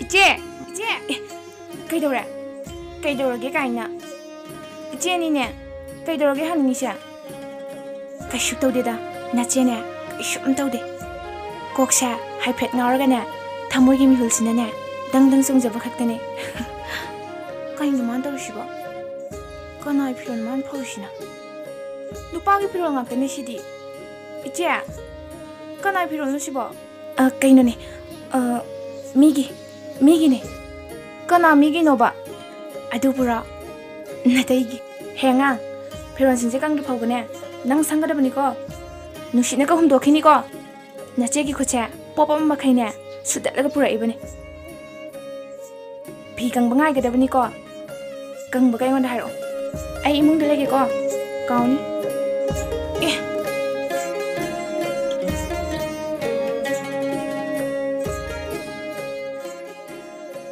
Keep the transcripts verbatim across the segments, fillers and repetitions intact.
ꯏꯆꯦ! ꯏꯆꯦ! ꯑꯦ, ꯀꯩꯗꯧꯔꯦ? ꯀꯩꯗꯧꯔꯒꯦ ꯀꯥꯏꯅ? ꯏꯆꯦꯅꯤꯅꯦ꯫ ꯀꯩꯗꯧꯔꯒꯦ ꯍꯪꯉꯤꯁꯦ? ꯀꯩꯁꯨ ꯇꯧꯗꯦꯗ꯫ ꯅꯆꯦꯅꯦ, ꯀꯩꯁꯨꯝ ꯇꯧꯗꯦ꯫ ꯀꯣꯛꯁꯦ ꯍꯥꯏꯐꯦꯠ ꯉꯥꯎꯔꯒꯅꯦ, ꯊꯃꯣꯏꯒꯤ ꯃꯤꯍꯨꯜꯁꯤꯅꯅꯦ, ꯗꯪ ꯗꯪ ꯆꯣꯡꯖꯕ ꯈꯛꯇꯅꯦ꯫ ꯀꯩꯅꯣ ꯃꯥꯅ ꯇꯧꯔꯤꯁꯤꯕꯣ? ꯀꯅꯥꯏ ꯐꯤꯔꯣꯜ ꯃꯥꯅ ꯐꯧꯔꯤꯁꯤꯅ? ꯅꯨꯄꯥꯒꯤ ꯐꯤꯔꯣꯜ ꯉꯥꯛꯇꯅꯦ ꯁꯤꯗꯤ꯫ ꯏꯆꯦ, ꯀꯅꯥꯏ ꯐꯤꯔꯣꯜꯅꯣ ꯁꯤꯕꯣ? ꯑ, ꯀꯩꯅꯣꯅꯦ, ꯑ, ꯃꯤꯒꯤ, ꯃꯤꯒꯤꯅꯦ꯫ ꯀꯅꯥ ꯃꯤꯒꯤꯅꯣꯕ? ꯑꯗꯨꯕꯨꯔꯣ? ꯅꯇꯩꯒꯤ꯫ ꯍꯦ ꯑꯉꯥꯡ, ꯐꯤꯔꯣꯜꯁꯤꯡꯁꯦ ꯀꯪꯗ꯭ꯔꯤ ꯐꯥꯎꯕꯅꯦ, ꯅꯪ ꯁꯪꯒꯗꯕꯅꯤꯀꯣ꯫ ꯅꯨꯡꯁꯤꯠꯅꯒ ꯍꯨꯝꯗꯣꯛꯈꯤꯅꯤꯀꯣ꯫ ꯅꯆꯦꯒꯤ ꯈꯨꯠꯁꯦ ꯄꯣꯞ ꯑꯃ ꯃꯈꯩꯅꯦ ꯁꯨꯗꯠꯂꯒ ꯄꯨꯔꯛꯏꯕꯅꯦ꯫ ꯐꯤ ꯀꯪꯕ ꯉꯥꯏꯒꯗꯕꯅꯤꯀꯣ꯫ ꯀꯪꯕꯒ ꯑꯩꯉꯣꯟꯗ ꯍꯥꯏꯔꯛꯑꯣ꯫ ꯑꯩ ꯏꯃꯨꯡꯗ ꯂꯩꯒꯦꯀꯣ꯫ ꯀꯥꯎꯅꯤ꯫ ꯑꯦ꯫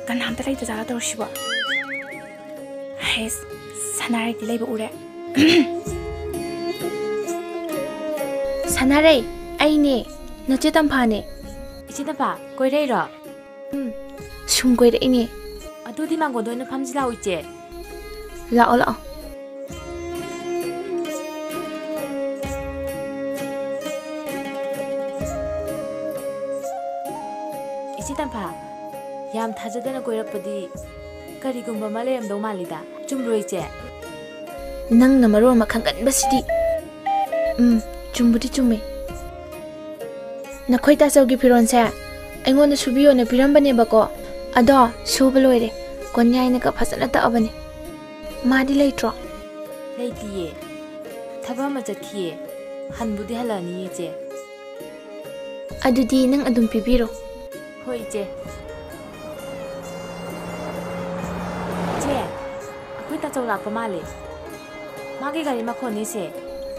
ꯀꯅꯥꯝꯇ ꯂꯩꯇꯖꯥꯠꯂ ꯇꯧꯔꯤꯁꯤꯕꯣ? ꯍꯩꯁ, ꯁꯅꯥꯔꯩꯗꯤ ꯂꯩꯕ ꯎꯔꯦ꯫ ꯁꯅꯥꯔꯩ, ꯑꯩꯅꯦ, ꯅꯆꯦ ꯇꯝꯐꯥꯅꯦ꯫ ꯏꯆꯦ ꯇꯝꯐꯥ, ꯀꯣꯏꯔꯛꯏꯔꯣ? ꯎꯝ, ꯁꯨꯝ ꯀꯣꯏꯔꯛꯏꯅꯦ꯫ ꯑꯗꯨꯗꯤ ꯃꯥꯡꯒꯣꯟꯗ ꯑꯣꯏꯅ ꯐꯝꯁꯤ ꯂꯥꯛꯑꯣ, ꯏꯆꯦ꯫ ꯂꯥꯛꯑꯣ, ꯂꯥꯛꯑꯣ꯫ ꯏꯆꯦ ꯇꯝꯐꯥ, ꯌꯥꯝ ꯊꯥꯖꯗꯅ ꯀꯣꯏꯔꯛꯄꯗꯤ ꯀꯔꯤꯒꯨꯝꯕ ꯑꯃ ꯂꯩꯔꯝꯗꯧ ꯃꯥꯜꯂꯤꯗ꯫ ꯆꯨꯝꯕ꯭ꯔꯣ, ꯏꯆꯦ? ꯅꯪꯅ ꯃꯔꯣꯟ ꯑꯃ ꯈꯪꯒꯟꯕꯁꯤꯗꯤ꯫ ꯎꯝ, ꯆꯨꯝꯕꯨꯗꯤ ꯆꯨꯝꯃꯦ꯫ ꯅꯈꯣꯏ ꯇꯥꯆꯧꯒꯤ ꯐꯤꯔꯣꯜꯁꯦ ꯑꯩꯉꯣꯟꯗ ꯁꯨꯕꯤꯌꯣꯅ ꯄꯤꯔꯝꯕꯅꯦꯕꯀꯣ꯫ ꯑꯗꯣ ꯁꯨꯕ ꯂꯣꯏꯔꯦ꯫ ꯀꯣꯟꯌꯥꯏꯅꯒ ꯐꯖꯅ ꯇꯛꯑꯕꯅꯦ꯫ ꯃꯥꯗꯤ ꯂꯩꯇ꯭ꯔꯣ? ꯂꯩꯇꯤꯌꯦ꯫ ꯊꯕꯛ ꯑꯃ ꯆꯠꯈꯤꯌꯦ꯫ ꯍꯟꯕꯨꯗꯤ ꯍꯜꯂꯛꯑꯅꯤꯌꯦ, ꯏꯆꯦ꯫ ꯑꯗꯨꯗꯤ ꯅꯪ ꯑꯗꯨꯝ ꯄꯤꯕꯤꯔꯣ꯫ ꯍꯣꯏ, ꯏꯆꯦ꯫ ꯏꯆꯦ, ꯑꯩꯈꯣꯏ ꯇꯥꯆꯧ ꯂꯥꯛꯄ ꯃꯥꯜꯂꯦ꯫ ꯃꯥꯒꯤ ꯒꯥꯔꯤ ꯃꯈꯣꯟꯅꯤ ꯁꯦ꯫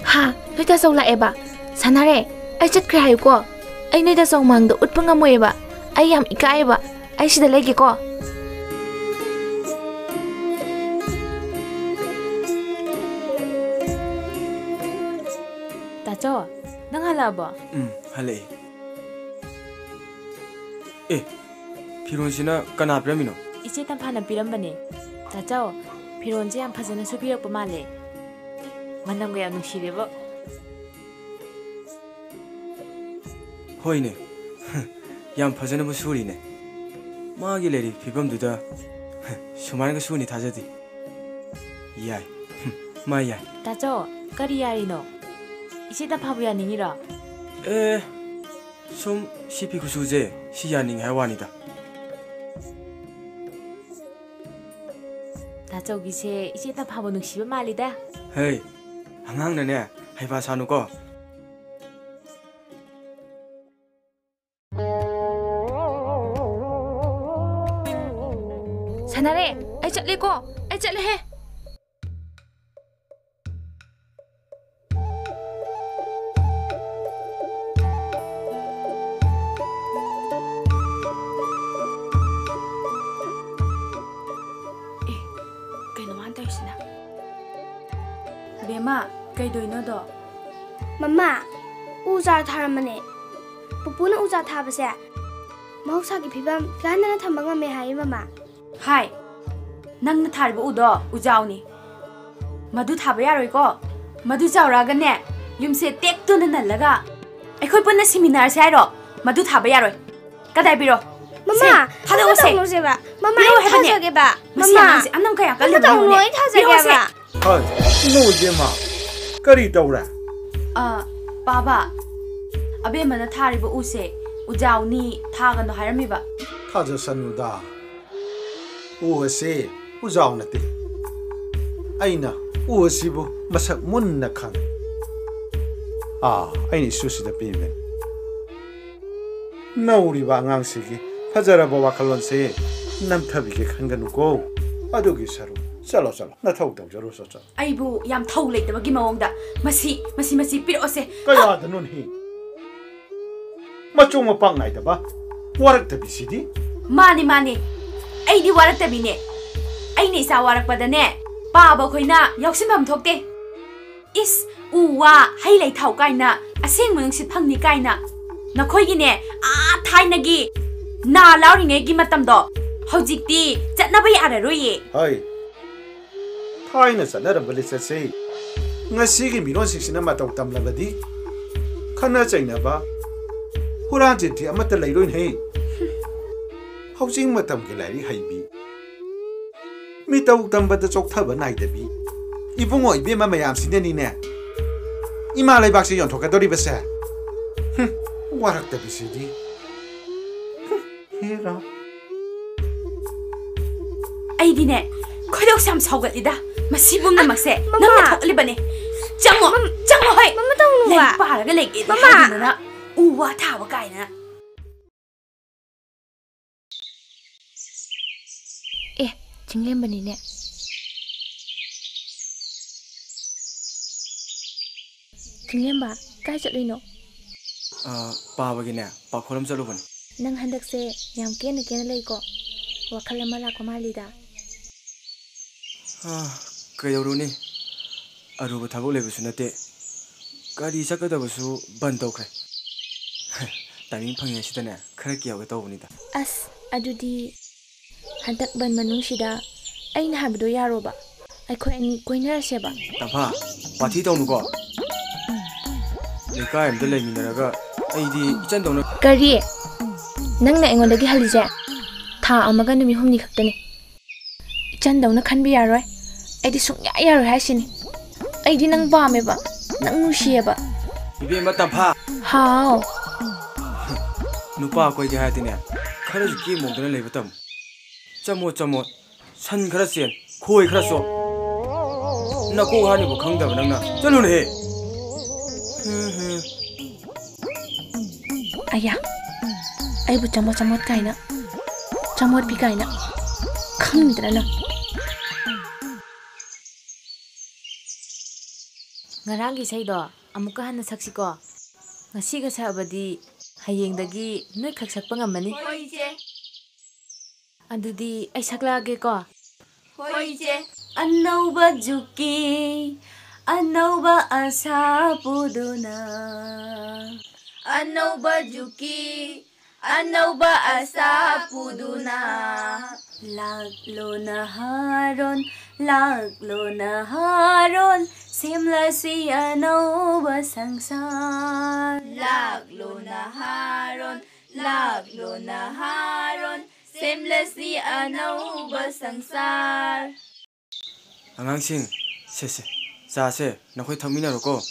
ꯍꯥ? ꯅꯣꯏ ꯇꯥꯆꯧ ꯂꯥꯛꯑꯦꯕ? ꯁꯥꯟꯅꯔꯦ, ꯑꯩ ꯆꯠꯈ꯭ꯔꯦ ꯍꯥꯏꯌꯨꯀꯣ꯫ ꯑꯩ ꯅꯣꯏ ꯇꯥꯆꯧ ꯃꯥꯡꯗ ꯎꯠꯄ ꯉꯝꯃꯣꯏꯌꯦꯕ꯫ ꯑꯩ ꯌꯥꯝ ꯏꯀꯥꯏꯌꯦꯕ꯫ ꯑꯩ ꯁꯤꯗ ꯂꯩꯒꯦꯀꯣ꯫ ꯇꯥꯆꯧ, ꯅꯪ ꯍꯜꯂꯛꯑꯕꯣ? ꯎꯝ, ꯍꯜꯂꯛꯑꯦ꯫ ꯑꯦ, ꯐꯤ ꯐꯤꯔꯣꯟꯁꯤꯅ ꯀꯅꯥ ꯄꯤꯔꯝꯃꯤꯅꯣ? ꯏꯆꯦ ꯇꯝꯐꯥꯅ ꯄꯤꯔꯝꯕꯅꯦ꯫ ꯇꯥꯆꯧ, ꯐꯤꯔꯣꯟꯁꯦ ꯌꯥꯝ ꯐꯖꯅꯁꯨ ꯄꯤꯔꯛꯄ ꯃꯥꯜꯂꯦ꯫ ꯃꯅꯝꯒ ꯌꯥꯝ ꯅꯨꯡꯁꯤꯔꯦꯕꯣ꯫ ꯍꯣꯏꯅꯦ꯫ ꯌꯥꯝ ꯐꯖꯅꯕꯨ ꯁꯨꯔꯤꯅꯦ꯫ ꯃꯥꯒꯤ ꯂꯩꯔꯤꯕ ꯐꯤꯕꯝꯗꯨꯗ ꯁꯨꯃꯥꯏꯅꯒ ꯁꯨꯅꯤ ꯊꯥꯖꯗꯦ꯫ ꯌꯥꯏ꯫ ꯃꯥ ꯌꯥꯏ꯫ ꯇꯥꯆꯧ, ꯀꯔꯤ ꯌꯥꯔꯤꯅꯣ? ꯏꯆꯦ ꯇꯝꯐꯥꯕꯨ ꯌꯥꯅꯤꯡꯉꯤꯔꯣ? ꯑꯦ, ꯁꯨꯝ ꯁꯤ ꯐꯤ ꯈꯨꯁꯨꯁꯦ ꯁꯤ ꯌꯥꯅꯤꯡꯉꯦ ꯍꯥꯏ ꯋꯥꯅꯤꯗ꯫ ꯇꯥꯆꯧꯒꯤꯁꯦ ꯏꯆꯦ ꯇꯝꯐꯥꯕꯨ ꯅꯨꯡꯁꯤꯕ ꯃꯥꯜꯂꯤꯗ꯫ ꯍꯩ, ꯑꯉꯥꯡꯅꯅꯦ ꯍꯩꯄꯥ ꯁꯥꯅꯨꯀꯣ꯫ ꯁꯥꯟꯅꯔꯦ, ꯑꯩ ꯆꯠꯂꯦꯀꯣ, ꯑꯩ ꯆꯠꯂꯦꯍꯦ꯫ ꯑꯦ, ꯀꯩꯅꯣ ꯃꯥꯅ ꯇꯧꯔꯤꯁꯤꯅ? ꯕꯦꯝꯃ, ꯀꯩꯗꯧꯏꯅꯣꯗꯣ? ꯃꯃꯥ, ꯎ ꯆꯥꯔ ꯊꯥꯔꯝꯕꯅꯦ꯫ ꯄꯨꯄꯨꯅ ꯎ ꯆꯥꯔ ꯊꯥꯕꯁꯦ ꯃꯍꯧꯁꯥꯒꯤ ꯐꯤꯕꯝ ꯐꯤꯍꯟꯗꯅ ꯊꯝꯕ ꯉꯝꯃꯦ ꯍꯥꯏꯌꯦ, ꯃꯃꯥ꯫ ꯍꯥꯏ, ꯅꯪꯅ ꯊꯥꯔꯤꯕ ꯎꯗꯣ ꯎꯖꯥꯎꯅꯤ꯫ ꯃꯗꯨ ꯊꯥꯕ ꯌꯥꯔꯣꯏꯀꯣ꯫ ꯃꯗꯨ ꯆꯥꯎꯔꯛꯑꯒꯅꯦ, ꯌꯨꯝꯁꯦ ꯇꯦꯛꯇꯨꯅ ꯅꯜꯂꯒ ꯑꯩꯈꯣꯏ ꯄꯨꯟꯅ ꯁꯤꯃꯤꯟꯅꯔꯁꯦ ꯍꯥꯏꯔꯣ? ꯃꯗꯨ ꯊꯥꯕ ꯌꯥꯔꯣꯏ꯫ ꯀꯗꯥꯏ ꯄꯤꯔꯣ? ꯃꯃꯥ, ꯁꯦ, ꯊꯥꯗꯣꯛꯑꯣꯁꯦ꯫ ꯑꯝꯇ ꯇꯧꯅꯨꯁꯦꯕ꯫ ꯃꯃꯥ, ꯄꯤꯔꯛꯑꯣ ꯑꯩ ꯍꯥꯏꯕꯅꯦ꯫ ꯊꯥꯖꯒꯦꯕ꯫ ꯃꯁꯤ ꯃꯃꯥ, ꯑꯉꯥꯡꯁꯦ ꯑꯅꯝ ꯀꯌꯥ ꯑꯝꯇ ꯀꯜꯂꯤꯕꯅꯣ ꯇꯧꯅꯨ, ꯌꯦꯡꯉꯨꯅꯦ꯫ ꯑꯩ ꯊꯥꯖꯒꯦꯕ꯫ ꯄꯤꯔꯛꯑꯣꯁꯦ꯫ ꯍꯣꯏ, ꯏꯃꯧ ꯏꯕꯦꯝꯃ, ꯀꯔꯤ ꯇꯧꯔꯦ? ꯑ, ꯄꯥꯕ, ꯑꯕꯦꯝꯃꯅ ꯊꯥꯔꯤꯕ ꯎꯁꯦ ꯎꯖꯥꯎꯅꯤ, ꯊꯥꯒꯅꯨ ꯍꯥꯏꯔꯝꯃꯤꯕ꯫ ꯊꯥꯖꯁꯅꯨꯗ꯫ ꯎ ꯑꯁꯤ ꯎꯖꯥꯎ ꯅꯠꯇꯦ꯫ ꯑꯩꯅ ꯎ ꯑꯁꯤꯕꯨ ꯃꯁꯛ ꯃꯨꯟꯅ ꯈꯪꯏ꯫ ꯑꯥ, ꯑꯩꯅ ꯏꯁꯨꯁꯤꯗ ꯄꯤꯕꯅꯤ꯫ ꯅꯧꯔꯤꯕ ꯑꯉꯥꯡꯁꯤꯒꯤ ꯐꯖꯔꯕ ꯋꯥꯈꯜꯂꯣꯟꯁꯦ ꯅꯝꯊꯕꯤꯒꯦ ꯈꯟꯒꯅꯨꯀꯣ꯫ ꯑꯗꯨꯒꯤ ꯁꯔꯨꯛ, ꯆꯠꯂꯣ, ꯆꯠꯂꯣ, ꯅꯊꯧ ꯇꯧꯖꯔꯨꯆꯣ, ꯆꯠꯂꯣ꯫ ꯑꯩꯕꯨ ꯌꯥꯝ ꯊꯧ ꯂꯩꯇꯕꯒꯤ ꯃꯑꯣꯡꯗ ꯃꯁꯤ, ꯃꯁꯤ, ꯃꯁꯤ ꯄꯤꯔꯛꯑꯣꯁꯦ꯫ ꯀꯌꯥꯗꯅꯣꯅꯦꯍꯦ? ꯃꯆꯣꯡ ꯃꯄꯥꯛ ꯅꯥꯏꯗꯕ ꯋꯥꯔꯛꯇꯕꯤꯁꯤꯗꯤ꯫ ꯃꯥꯅꯤ, ꯃꯥꯅꯤ, ꯑꯩꯗꯤ ꯋꯥꯔꯛꯇꯕꯤꯅꯦ꯫ ꯑꯩꯅ ꯏꯆꯥ ꯋꯥꯔꯛꯄꯗꯅꯦ, ꯄꯥꯕ ꯈꯣꯏꯅ ꯌꯥꯎꯁꯤꯟꯐꯝ ꯊꯣꯛꯇꯦ꯫ ꯏꯁ, ꯎ ꯋꯥ, ꯍꯩ ꯂꯩ ꯊꯥꯎ ꯀꯥꯏꯅ, ꯑꯁꯦꯡꯕ ꯅꯨꯡꯁꯤꯠ ꯐꯪꯅꯤ ꯀꯥꯏꯅ꯫ ꯅꯈꯣꯏꯒꯤꯅꯦ, ꯑꯥ ꯊꯥꯏꯅꯒꯤ ꯅꯥ ꯂꯥꯎꯔꯤꯉꯩꯒꯤ ꯃꯇꯝꯗꯣ ꯍꯧꯖꯤꯛꯇꯤ ꯆꯠꯅꯕ ꯌꯥꯔꯔꯣꯏꯌꯦ꯫ ꯍꯣꯏ, ꯊꯥꯏꯅ ꯆꯠꯅꯔꯝꯕ ꯂꯤꯆꯠꯁꯦ ꯉꯁꯤꯒꯤ ꯃꯤꯔꯣꯟꯁꯤꯡꯁꯤꯅ ꯃꯇꯧ ꯇꯝꯂꯕꯗꯤ ꯈꯠꯅ ꯆꯩꯅꯕ, ꯍꯨꯔꯥꯟ ꯆꯤꯟꯊꯤ ꯑꯃꯠꯇ ꯂꯩꯔꯣꯏꯅꯦ꯫ ꯍꯧꯖꯤꯛ ꯃꯇꯝꯒꯤ ꯂꯥꯏꯔꯤꯛ ꯍꯩꯕꯤ, ꯃꯤꯇꯧ ꯇꯝꯕꯗ ꯆꯣꯛꯊꯕ ꯅꯥꯏꯗꯕꯤ ꯏꯕꯨꯡꯉꯣ ꯏꯕꯦꯝꯃ ꯃꯌꯥꯝꯁꯤꯅꯅꯤꯅꯦ ꯏꯃꯥ ꯂꯩꯕꯥꯛꯁꯦ ꯌꯣꯟꯊꯣꯛꯀꯗꯧꯔꯤꯕꯁꯦ꯫ ꯍꯨꯝ, ꯋꯥꯔꯛꯇꯕꯤꯁꯤꯗꯤ꯫ ꯍꯨꯝ, ꯍꯦꯔꯥ꯫ ꯑꯩꯗꯤꯅꯦ, ꯈꯣꯏꯗꯧꯁꯦ ꯌꯥꯝ ꯁꯥꯎꯒꯠꯂꯤꯗ꯫ ꯃꯁꯤ ꯄꯨꯝꯅꯃꯛꯁꯦ ꯃꯃꯥ! ꯅꯪꯅ ꯊꯣꯛꯍꯜꯂꯤꯕꯅꯦ꯫ ꯆꯪꯉꯣ, ꯃꯝ-, ꯆꯪꯉꯣ ꯍꯣꯏ꯫ ꯃꯃꯥ ꯇꯧꯅꯨꯕ꯫ ꯂꯥꯏꯔꯤꯛ ꯄꯥꯔꯒ ꯂꯩꯒꯦꯗꯤ ꯃꯃꯥ! ꯍꯥꯏꯗꯅ ꯎ ꯋꯥ ꯊꯥꯕ ꯀꯥꯏꯅ꯫ ꯑꯦ, ꯆꯤꯡꯂꯦꯝꯕꯅꯤꯅꯦ꯫ ꯆꯤꯡꯂꯦꯝꯕ, ꯀꯥꯏ ꯆꯠꯂꯨꯏꯅꯣ? ꯑ, ꯄꯥꯕꯒꯤꯅꯦ, ꯄꯥꯈꯣꯜ ꯑꯃ ꯆꯠꯂꯨꯕꯅꯤ꯫ ꯅꯪ ꯍꯟꯗꯛꯁꯦ ꯌꯥꯝ ꯀꯦꯅ ꯀꯦꯅ ꯂꯩꯀꯣ꯫ ꯋꯥꯈꯜ ꯑꯃ ꯂꯥꯛꯄ ꯃꯥꯜꯂꯤꯗ꯫ ꯑ, ꯀꯩꯗꯧꯔꯨꯅꯤ? ꯑꯔꯨꯕ ꯊꯕꯛ ꯂꯩꯕꯁꯨ ꯅꯠꯇꯦ꯫ ꯒꯥꯔꯤ ꯆꯠꯀꯗꯕꯁꯨ ꯕꯟ ꯇꯧꯈ꯭ꯔꯦ꯫ ꯇꯥꯏꯃꯤꯡ ꯐꯪꯉꯤꯉꯩꯁꯤꯗꯅꯦ, ꯈꯔ ꯀꯦꯍꯧꯒꯦ ꯇꯧꯕꯅꯤꯗ꯫ ꯑꯁ, ꯑꯗꯨꯗꯤ ꯍꯟꯗꯛ ꯕꯟ ꯃꯅꯨꯡꯁꯤꯗ ꯑꯩꯅ ꯍꯥꯏꯕꯗꯣ ꯌꯥꯔꯣꯕ? ꯑꯩꯈꯣꯏ ꯑꯅꯤ ꯀꯣꯏꯅꯔꯁꯦꯕ꯫ ꯇꯝꯐꯥ, ꯋꯥꯊꯤ ꯇꯧꯅꯨꯀꯣ꯫ ꯂꯩꯀꯥꯏ ꯑꯃꯗ ꯂꯩꯃꯤꯟꯅꯔꯒ ꯑꯩꯗꯤ ꯏꯆꯟꯗꯧꯅ ꯀꯔꯤ? ꯅꯪꯅ ꯑꯩꯉꯣꯟꯗꯒꯤ ꯍꯜꯂꯤꯁꯦ ꯊꯥ ꯑꯃꯒ ꯅꯨꯃꯤꯠ ꯍꯨꯝꯅꯤ ꯈꯛꯇꯅꯤ꯫ ꯏꯆꯟꯗꯧꯅ ꯈꯟꯕ ꯌꯥꯔꯣꯏ꯫ ꯑꯩꯗꯤ ꯁꯨꯡꯌꯥ ꯌꯥꯔꯣꯏ ꯍꯥꯏꯁꯤꯅꯤ꯫ ꯑꯩꯗꯤ ꯅꯪ ꯄꯥꯝꯃꯦꯕ, ꯅꯪ ꯅꯨꯡꯁꯤꯌꯦꯕ꯫ ꯏꯕꯦꯝꯃ ꯇꯝꯐꯥ꯫ ꯍꯥꯎ꯫ ꯅꯨꯄꯥ ꯀꯣꯏꯒꯦ ꯍꯥꯏꯔꯗꯤꯅꯦ, ꯈꯔꯁꯨ ꯀꯦ ꯃꯣꯡꯗꯅ ꯂꯩꯕ ꯇꯝꯃꯨ꯫ ꯆꯃꯣꯠ ꯆꯃꯣꯠ, ꯁꯟ ꯈꯔ ꯆꯦꯟ, ꯈꯣꯏ ꯈꯔ ꯆꯣꯞ꯫ ꯅꯀꯣꯛ ꯍꯥꯅꯤꯕꯨ ꯈꯪꯗꯕ ꯅꯪꯅ꯫ ꯆꯠꯂꯨꯅꯦꯍꯦ꯫ ꯑꯌꯥ, ꯑꯩꯕꯨ ꯆꯃꯣꯠ ꯆꯃꯣꯠ ꯀꯥꯏꯅ, ꯆꯃꯣꯠꯄꯤ ꯀꯥꯏꯅ ꯈꯪꯗ꯭ꯔꯥ ꯅꯪ? ꯉꯔꯥꯡꯒꯤ ꯏꯁꯩꯗꯣ ꯑꯃꯨꯛꯀ ꯍꯟꯅ ꯁꯛꯁꯤꯀꯣ꯫ ꯉꯁꯤꯒ ꯁꯛꯑꯕꯗꯤ ꯍꯌꯦꯡꯗꯒꯤ ꯅꯣꯏꯈꯛ ꯁꯛꯄ ꯉꯝꯃꯅꯤ꯫ ꯍꯣꯏ, ꯏꯆꯦ꯫ ꯑꯗꯨꯗꯤ ꯑꯩ ꯁꯛꯂꯛꯑꯒꯦꯀꯣ꯫ ꯍꯣꯏ, ꯏꯆꯦ꯫ ꯑꯅꯧꯕ ꯖꯨꯛꯀꯤ ꯑꯅꯧꯕ ꯑꯁꯥ ꯄꯨꯗꯨꯅ꯫ ꯑꯅꯧꯕ ꯖꯨꯛꯀꯤ ꯑꯅꯧꯕ ꯑꯁꯥ ꯄꯨꯗꯨꯅ꯫ ꯂꯥꯛꯂꯣ ꯅꯍꯥꯔꯣꯟ, ꯂꯥꯛꯂꯣ ꯅꯍꯥꯔꯣꯟ, ꯁꯦꯝꯂꯁꯤ ꯑꯅꯧꯕ ꯁꯪꯁꯥꯔ꯫ ꯂꯥꯛꯂꯣ ꯅꯍꯥꯔꯣꯟ, ꯂꯥꯛꯂꯣ ꯅꯍꯥꯔꯣꯟ, ꯁꯦꯝꯂꯁꯤ ꯑꯅꯧꯕ ꯁꯪꯁꯥꯔ꯫ ꯑꯉꯥꯡꯁꯤꯡ, ꯁꯦ, ꯁꯦ, ꯆꯥꯁꯦ ꯅꯈꯣꯏ ꯊꯛꯃꯤꯟꯅꯔꯣꯀꯣ꯫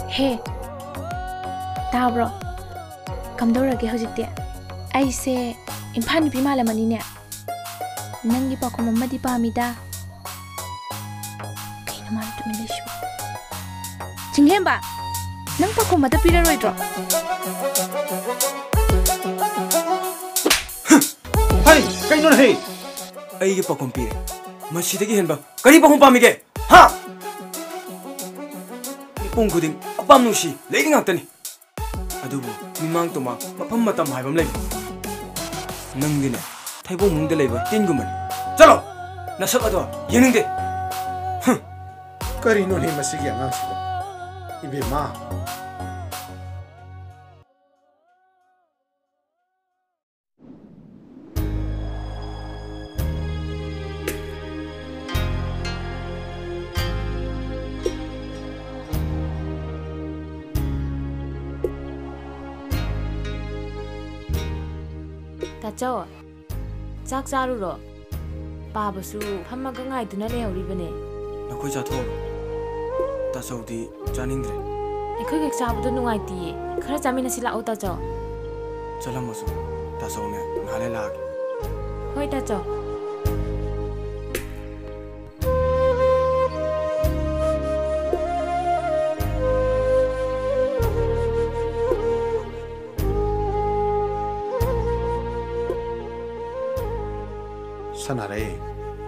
ꯍꯦ, ꯇꯥꯕ꯭ꯔꯣ? ꯀꯝꯗꯧꯔꯒꯦ ꯍꯧꯖꯤꯛꯇꯤ? ꯑꯩꯁꯦ ꯏꯝꯐꯥꯜ ꯅꯨꯄꯤ ꯃꯥꯜꯂꯝꯃꯅꯤꯅꯦ꯫ ꯅꯪꯒꯤ ꯄꯥꯎꯈꯨꯝ ꯑꯃꯗꯤ ꯄꯥꯝꯃꯤꯗ꯫ ꯀꯩꯅꯣ ꯃꯥꯅ ꯇꯨꯃꯤꯟ ꯂꯩꯁꯤꯕꯣ? ꯆꯤꯡꯂꯦꯝꯕ, ꯅꯪ ꯄꯥꯎꯈꯨꯝ ꯑꯃꯇ ꯄꯤꯔꯔꯣꯏꯗ꯭ꯔꯣ? ꯍꯩ, ꯀꯩꯅꯣꯅꯦꯍꯦ? ꯑꯩꯒꯤ ꯄꯥꯎꯈꯨꯝ ꯄꯤꯔꯦ꯫ ꯃꯁꯤꯗꯒꯤ ꯍꯦꯟꯕ ꯀꯔꯤ ꯄꯥꯎꯈꯨꯝ ꯄꯥꯝꯃꯤꯒꯦ? ꯍꯥ? ꯃꯤꯄꯨꯝ ꯈꯨꯗꯤꯡ ꯑꯄꯥꯝ ꯅꯨꯡꯁꯤ ꯂꯩꯔꯤ ꯉꯥꯛꯇꯅꯤ꯫ ꯑꯗꯨꯕꯨ ꯃꯤꯃꯥꯡ ꯇꯨꯃꯥꯡ ꯃꯐꯝ ꯃꯇꯝ ꯍꯥꯏꯕ ꯑꯃ ꯂꯩ꯫ ꯅꯪꯗꯤꯅꯦ, ꯊꯩꯕꯣꯡ ꯃꯅꯨꯡꯗ ꯂꯩꯕ ꯇꯤꯟꯒꯨꯝꯕꯅꯤ꯫ ꯆꯠꯂꯣ! ꯅꯁꯛ ꯑꯗꯣ ꯌꯦꯡꯅꯤꯡꯗꯦ꯫ ꯍꯨꯝ! ꯀꯔꯤꯅꯣꯅꯦ ꯃꯁꯤꯒꯤ ꯑꯉꯥꯡꯁꯤꯕꯣ? ꯏꯕꯦꯝꯃ! ꯇꯥꯆꯧ, ꯆꯥꯛ ꯆꯥꯔꯨꯔꯣ꯫ ꯄꯥꯕꯁꯨ ꯐꯝꯃꯒ ꯉꯥꯏꯗꯨꯅ ꯂꯩꯍꯧꯔꯤꯕꯅꯦ꯫ ꯅꯈꯣꯏ ꯆꯥꯊꯣꯛꯎꯔꯣ꯫ ꯇꯥꯆꯧꯗꯤ ꯆꯥꯅꯤꯡꯗ꯭ꯔꯦ꯫ ꯑꯩꯈꯣꯏ ꯈꯛ ꯆꯥꯕꯗꯣ ꯅꯨꯡꯉꯥꯏꯇꯤꯌꯦ꯫ ꯈꯔ ꯆꯥꯃꯤꯟꯅꯁꯤ ꯂꯥꯛꯑꯣ, ꯇꯥꯆꯧ꯫ ꯆꯠꯂꯝꯃꯣꯁꯨ꯫ ꯇꯥꯆꯧꯅꯦ ꯉꯥꯏꯍꯥꯛ ꯂꯩ ꯂꯥꯛꯑꯒꯦ꯫ ꯍꯣꯏ, ꯇꯥꯆꯧ꯫ ꯁꯥꯟꯅꯔꯦ꯫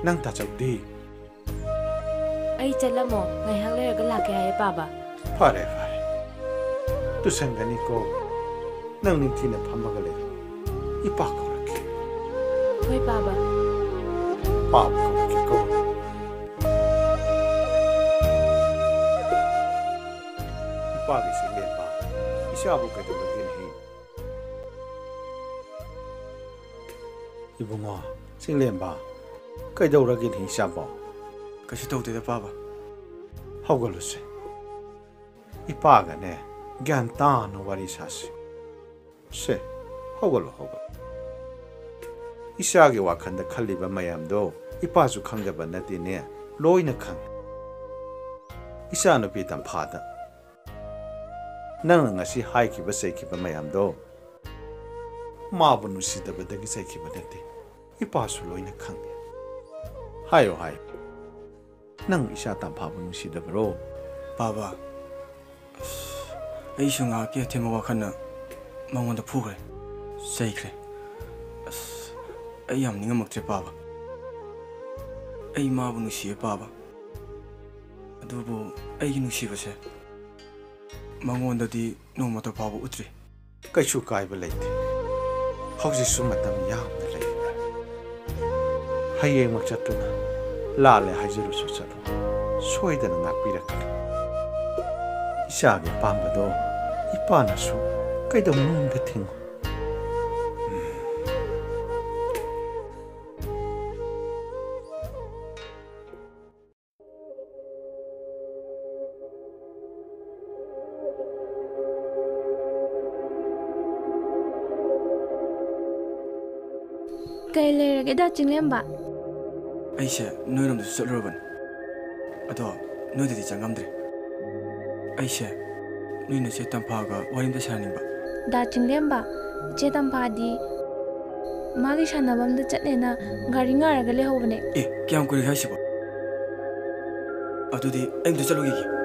ꯅꯪ ꯇꯥꯆꯧꯗꯤ? ꯑꯩ ꯆꯠꯂꯝꯃꯣ, ꯉꯥꯏꯍꯥꯛ ꯂꯩꯔꯒ ꯂꯥꯛꯀꯦ ꯍꯥꯏꯌꯦ ꯄꯥꯕ꯫ ꯐꯔꯦ ꯐꯔꯦ, ꯇꯨꯁꯟꯒꯅꯤꯀꯣ꯫ ꯅꯪ ꯅꯤꯡꯊꯤꯅ ꯐꯝꯃꯒ ꯂꯩ꯫ ꯏꯄꯥ ꯀꯧꯔꯛꯀꯦ꯫ ꯍꯣꯏ ꯄꯥꯕ꯫ ꯄꯥꯕ ꯀꯧꯔꯛꯀꯦꯀꯣ꯫ ꯏꯄꯥꯒꯤ ꯆꯤꯡꯂꯦꯝꯕ, ꯏꯆꯥꯕꯨ ꯀꯩꯗꯧꯔꯒꯦꯅꯦꯍꯦ? ꯏꯕꯨꯡꯉꯣ, ꯆꯤꯡꯂꯦꯝꯕ, ꯀꯩꯗꯧꯔꯒꯦꯅꯦ ꯏꯆꯥꯕꯣ? ꯀꯩꯁꯨ ꯇꯧꯗꯦꯗ ꯄꯥꯕ꯫ ꯍꯧꯒꯠꯂꯨꯁꯦ꯫ ꯏꯄꯥꯒꯅꯦ ꯒ꯭ꯌꯥꯟ ꯇꯥꯅ ꯋꯥꯔꯤ ꯁꯥꯁꯤ꯫ ꯁꯦ, ꯍꯧꯒꯠꯂꯣ, ꯍꯧꯒꯠꯂꯣ꯫ ꯏꯆꯥꯒꯤ ꯋꯥꯈꯜꯗ ꯈꯜꯂꯤꯕ ꯃꯌꯥꯝꯗꯣ ꯏꯄꯥꯁꯨ ꯈꯪꯗꯕ ꯅꯠꯇꯦꯅꯦ, ꯂꯣꯏꯅ ꯈꯪꯉꯤ꯫ ꯏꯆꯥꯅꯨꯄꯤ ꯇꯝꯐꯥꯗ ꯅꯪꯅ ꯉꯁꯤ ꯍꯥꯏꯈꯤꯕ ꯆꯩꯈꯤꯕ ꯃꯌꯥꯝꯗꯣ ꯃꯥꯕꯨ ꯅꯨꯡꯁꯤꯗꯕꯗꯒꯤ ꯆꯩꯈꯤꯕ ꯅꯠꯇꯦ, ꯏꯄꯥꯁꯨ ꯂꯣꯏꯅ ꯈꯪꯉꯤ꯫ ꯍꯥꯏꯌꯣ, ꯍꯥꯏꯌꯣ꯫ ꯅꯪ ꯏꯆꯥ ꯇꯝꯐꯥꯕꯨ ꯅꯨꯡꯁꯤꯗꯕꯔꯣ? ꯄꯥꯕ, ꯑꯁ, ꯑꯩꯁꯨ ꯉꯥꯏꯍꯥꯛꯀꯤ ꯑꯊꯦꯝꯕ ꯋꯥꯈꯜꯅ ꯃꯉꯣꯟꯗ ꯐꯨꯈ꯭ꯔꯦ, ꯆꯩꯈ꯭ꯔꯦ꯫ ꯑꯁ, ꯑꯩ ꯌꯥꯝ ꯅꯤꯡꯉꯝꯃꯛꯇ꯭ꯔꯦ ꯄꯥꯕ꯫ ꯑꯩ ꯃꯥꯕꯨ ꯅꯨꯡꯁꯤꯌꯦ ꯄꯥꯕ, ꯑꯗꯨꯕꯨ ꯑꯩꯒꯤ ꯅꯨꯡꯁꯤꯕꯁꯦ ꯃꯉꯣꯟꯗꯗꯤ ꯅꯣꯡꯃꯇ ꯐꯥꯎꯕ ꯎꯠꯇ꯭ꯔꯤ꯫ ꯀꯩꯁꯨ ꯀꯥꯏꯕ ꯂꯩꯇꯦ꯫ ꯍꯧꯖꯤꯛꯁꯨ ꯃꯇꯝ ꯌꯥꯝꯅ ꯂꯩꯔꯤ꯫ ꯍꯌꯦꯡꯃꯛ ꯆꯠꯇꯨꯅ ꯂꯥꯜꯂꯦ ꯍꯥꯏꯖꯔꯨꯁꯨ ꯆꯠꯂꯨ꯫ ꯁꯣꯏꯗꯅ ꯉꯥꯛꯄꯤꯔꯛꯀꯅꯤ꯫ ꯏꯆꯥꯒꯤ ꯑꯄꯥꯝꯕꯗꯣ ꯏꯄꯥꯅꯁꯨ ꯀꯩꯗꯧꯅꯨꯡꯗ ꯊꯤꯡꯉꯨ꯫ ꯀꯩ ꯂꯩꯔꯒꯦ ꯗꯥ ꯆꯤꯡꯂꯦꯝꯕ? ꯑꯩꯁꯦ ꯅꯣꯏꯔꯣꯝꯗꯁꯨ ꯆꯠꯂꯨꯔꯕꯅꯤ, ꯑꯗꯣ ꯅꯣꯏꯗꯗꯤ ꯆꯪꯉꯝꯗ꯭ꯔꯦ꯫ ꯑꯩꯁꯦ ꯅꯣꯏ ꯅꯆꯦ ꯇꯝꯐꯥꯒ ꯋꯥꯔꯤ ꯑꯝꯇ ꯁꯥꯟꯅꯅꯤꯡꯕ꯫ ꯗꯥ ꯆꯤꯡꯂꯦꯝꯕ, ꯏꯆꯦ ꯇꯝꯐꯥꯗꯤ ꯃꯥꯒꯤ ꯁꯥꯟꯅꯐꯝꯗ ꯆꯠꯅꯦꯅ ꯒꯥꯔꯤ ꯉꯥꯏꯔꯒ ꯂꯩꯍꯧꯕꯅꯦ꯫ ꯑꯦ, ꯀꯌꯥꯝ ꯀꯨꯏꯔꯒꯦ ꯍꯥꯏꯁꯤꯕꯣ? ꯑꯗꯨꯗꯤ ꯑꯩ ꯑꯝꯇ ꯆꯠꯂꯨꯈꯤꯒꯦ꯫